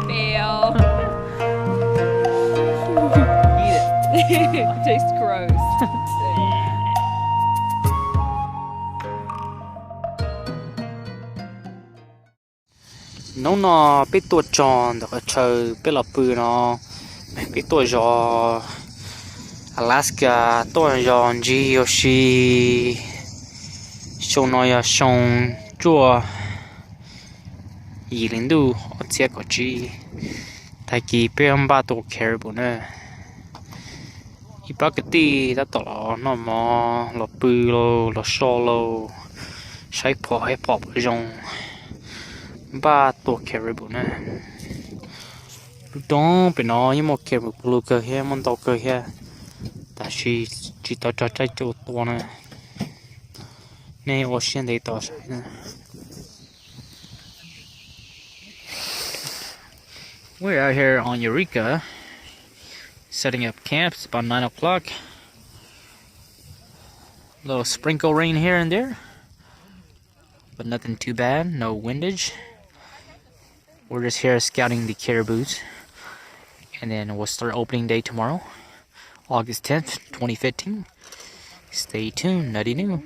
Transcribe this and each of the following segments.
Fail. Eat it. Tastes gross. Hnub no peb tuaj txog ntawm qhov chaw peb los pw no, peb tuaj zos Alaska, tuaj zos ntsis ua si. Xyoo no yog xyoo cuaj yim hli ntuj ob txhiab kaum tsib, tag kis peb npaj tuaj caribou na. Ib pab kwv tij tab tom los noj mov, los pw lauj, los so lauj, saib phom, saib phom puas zoo, npaj tuaj caribou na. Lub roob pem no yeej muaj caribou pawg lug kawg thiab, muaj ntau kawg thiab, tab sis tsis tau raug caij tua na. Nej ua siab ntev tos saib na. We're out here on Eureka, setting up camp. It's about nine o'clock. Little sprinkle rain here and there, but nothing too bad, no windage. We're just here scouting the caribous, and then we'll start opening day tomorrow, August tenth, twenty fifteen. Stay tuned, nutty new.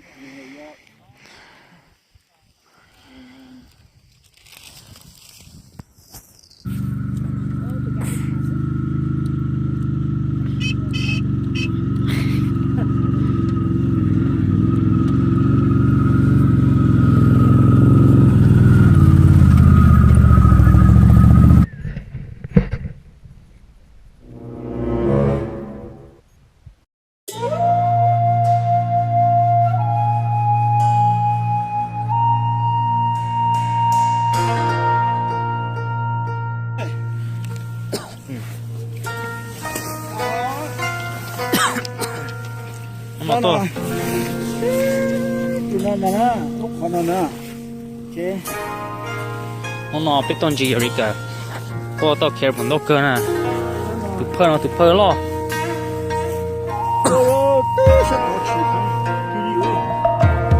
Hnub no peb tuaj ntsis Eureka, tuaj tau caribou ntau kawg na. Tus phawj no tus phawj loj,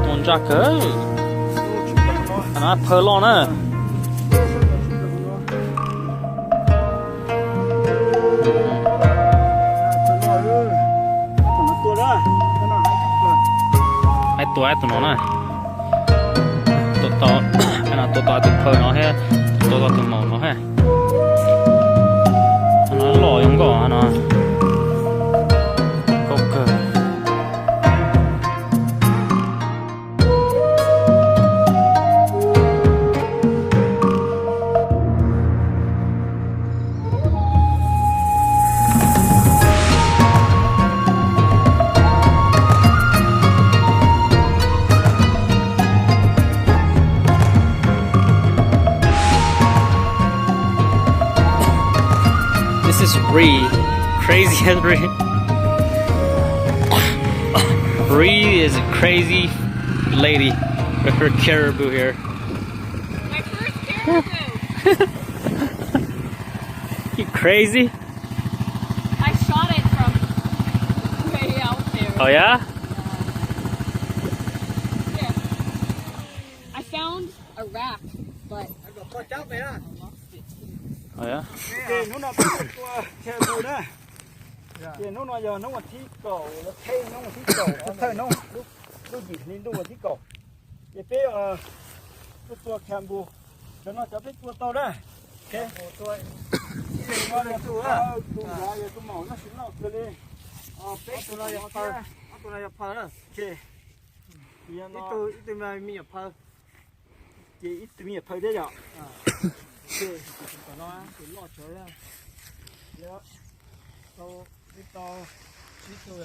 tus ntsaj kawg, no phawj loj na. Ib tus, ib tus no na. Tua tau, tua tau tus phawj no thiab, tua tau tus maum no thiab. No loj zoo nkauj no. Nkauj kawg. This is Bree. Crazy as Bree. Bree is a crazy lady with her caribou here. My first caribou. You crazy? I shot it from way out there. Oh yeah? Yeah. I found a rack, but I lost it too. Oh yeah? Hnub no peb tua caribou na. Ces hnub no yog hnub vas thib kaum, lawv thej hnub vas thib kaum, thawj hnub, lub yim hli ntuj vas thib kaum. Ces peb tuaj tua caribou, cov no cov peb tua tau na. Tus nrad yog tus maum noj tsis noj kawg li. Peb tus no yog phawj, ob tus no yog phawj na. Ib tug me nyuam phawj, ces ib tug me nyuam phawj thiab yom. Ces tus no tus loj tsawv, tau, tau tsib tug,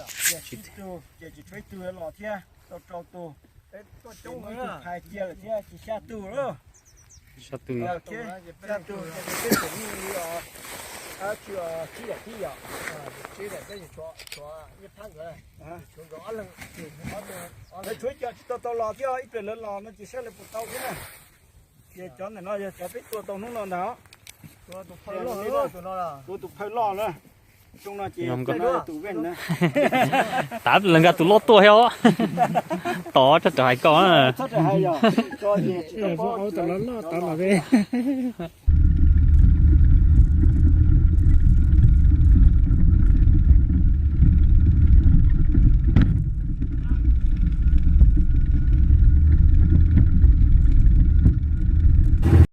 tsib tug ces tsis tshuav ib tug los thiab, tau rau tus. Peb tuaj coob, ib tug phais cia lawm thiab, ces xya tug lawm. Xya tug, xya tug ces peb tseem muaj li os, tsib yam tib yom, tsib yam peb tshuav, tshuav Nyiaj Phab nkawd, tshuav nkawd ob leeg, lawv tshuav ib co tsis tau tau los thiab, ib pliag lawv los no ces saib lawv puas tau thiab na. Ces cov ntawm no yog cov peb tua tau hnub no ntag. Tua tus phawj loj na. Tav lawv nkag tus loj tuaj thiab os. Tod txhob rawm hais koj. Txhob rawm hais yog, koj ces tsis tau paub, tau los peb.